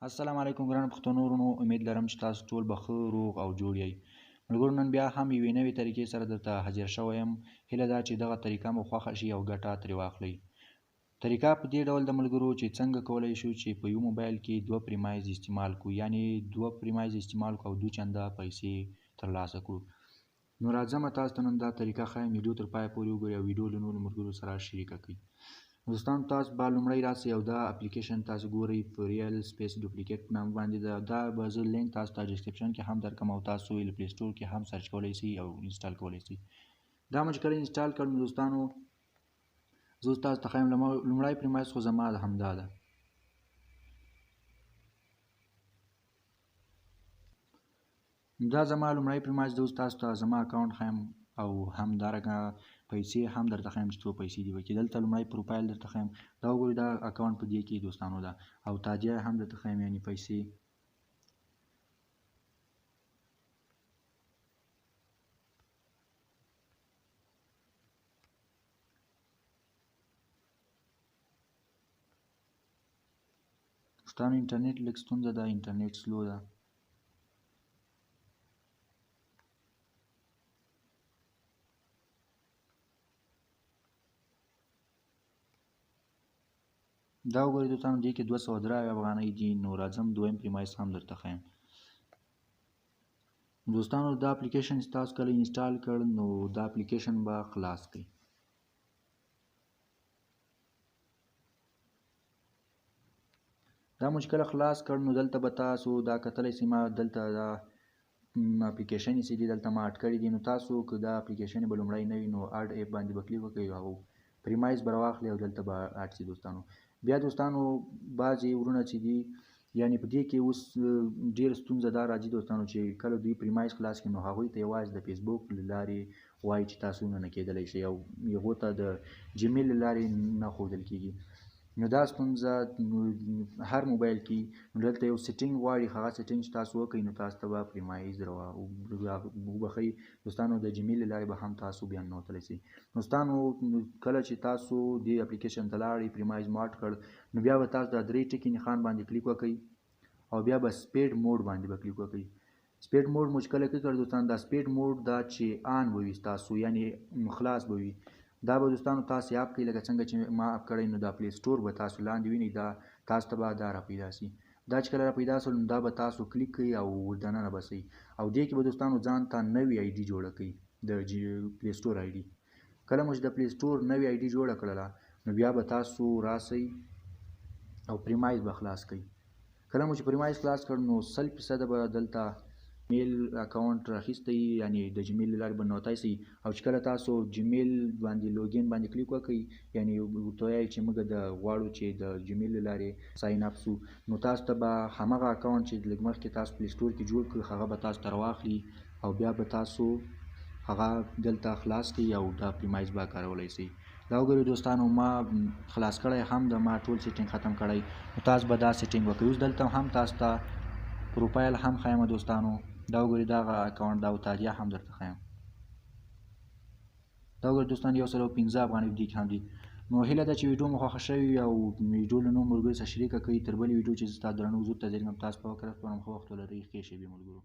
السلام علیکم ګرانو پښتنو ورونو، امید لرم چې تاسو ټول به ښه روغ او جوړ یئ. ملګرو نن بیا هم یوې نوې طریقې سره درته حاضر شوی یم. هیله ده چې دغه طریقه مو خوښه شي او ګټه ترې واخلئ. طریقه په دې ډول د ملګرو چې څنګه کولی شو چې په یو موبایل کې دوه پریمایز استعمال کړو، یعنی دوه پریمایز استعمال کړو او دوه چنده پیسې ترلاسه کړو. نو راځم تاسو ته نن دا طریقه ښایم، ویډیو تر پایه پورې وګورئ او ویډیو له نورو ملګرو سره شریکه کړئ. دوستان تاسو به لومړی راسئ او دا اپلیکیشن تاسو ګورئ په ریل سپیس ډوپلیکیټ په نامه باندې ده. دا به زه لینک تاسو ته ډسکرپشن کې هم درکړم او تاسو یې له پلی سټور کې هم سرچ کولی شئ او انسټال کولی شئ. دا مو چې کله انسټال کړ نو دوستانو زه اوس تاسو ته ښایم لومړی پریمایز خو زما همدا ده. دا زما لومړی پریمایز ده. اوس تاسو ته زما اکاونټ ښایم او همدارنګه پیسې هم درته ښایم چې څو پیسې دي پکې. دلته لومړی پروفایل درته ښایم، دا وګورئ دا اکاونټ په دې کې دوستانو ده، او تادیه هم درته ښایم یعنی پیسې. دوستانو انټرنیټ لږ ستونزه ده، انټرنیټ سلو ده. دا وګورئ دوستانو دې کې 203 افغانۍ دي. نو راځم دویم پریمایز هم درته ښایم. دوستانو دا اپلیکیشن چې تاسو کله انسټال کړ نو دا اپلیکیشن به خلاص کړئ. دا مو چې کله خلاص کړ نو دلته به تاسو دا کتلی شئ، ما دلته دا اپلیکیشن چې دي دلته ما اډ کړي دي. نو تاسو که دا اپلیکیشن به لومړی نه وي نو اډ اپ باندې به کلیک وکړئ او پریمایز به راواخلئ او دلته به اډ شي دوستانو. بیا دوستانو بعضې ورونه چې دي یعنی په دې کې اوس ډېر ستونزه دا راځي دوستانو چې کله دوی پریمایز خلاص کړي نو هغوی ته یوازې د فیسبوک له لارې وایي چې تاسو ننه کېدلی شئ او هغو ته د جیمیل له لارې نه ښودل کېږي. نو دا ستونزه هر موبایل کې نو دلته یو سیټینګ غواړي، هغه سیټینګ چې تاسو وکړئ نو تاسو ته به پریمایز وبخښي دوستانو. د جیمیل له لارې به هم تاسو بیا ننوتلی شئ. دوستانو کله چې تاسو دې اپلیکیشن ته لاړئ پریمایز مو اډ کړ نو بیا به تاسو دا درې ټکي نښان باندې کلیک وکړئ او بیا به سپیډ موډ باندې به کلیک وکړئ. سپیډ موډ مو چې کله کلیک کړ دوستان دا سپیډ موډ دا چې آن به وي ستاسو یعنی خلاص به وي. دا به دوستانو تاسو اپ کړئ لکه څنګه چې ما اپ کړی. نو دا پلی سټور به تاسو لاندې وینئ، دا تاسو ته به دا را پیدا شي. دا چې کله را پیدا شول نو دا به تاسو کلیک کړئ او دننه به شئ او دې کې به دوستانو ځان ته نوې آی ډي جوړه کړئ، د پلی سټور آی ډي. کله مو چې د پلی سټور نوې آی ډي جوړه کړله نو بیا به تاسو راسئ او پریمایز به خلاص کړئ. کله مو چې پریمایز خلاص کړ نو 100% به دلته میل اکاونټ راخیستی یعنی د جیمیل له لارې به ننوتی شئ. او چې کله تاسو جیمیل باندې لوګین باندې کلیک وکړئ یعنی ورته وایي چې موږ د غواړو چې د جیمیل له لارې ساین اپ شو نو تاسو ته به هماغه اکاونټ چې لږ مخکې تاسو پلی سټور کې جوړ کړ هغه به تاسو ته راواخلي او بیا به تاسو هغه دلته خلاص کړئ او دا پریمایز به کارولی شئ. دا وګورئ دوستانو ما خلاص کړی هم د ما ټول سیټینګ ختم کړی. نو تاسو به دا سیټینګ وکړئ. اوس دلته هم تاسو ته پروفایل هم ښایم دوستانو. دا وګورئ دغه اکاونټ دا تادیه هم درته ښایم. دا وګورئ دوستان 105 افغانۍ په دې کې هم دي. نو هیله ده چې ویډیو مو خوښه شوې وي او ویډیو له نورو ملګرو سره شریکه کړئ. تر بلې ویډیو چې زه ستاسو درنو حضور ته ځم تاسو په وکړه. ښه وخت ولرئ. ښې شېبې ملګرو.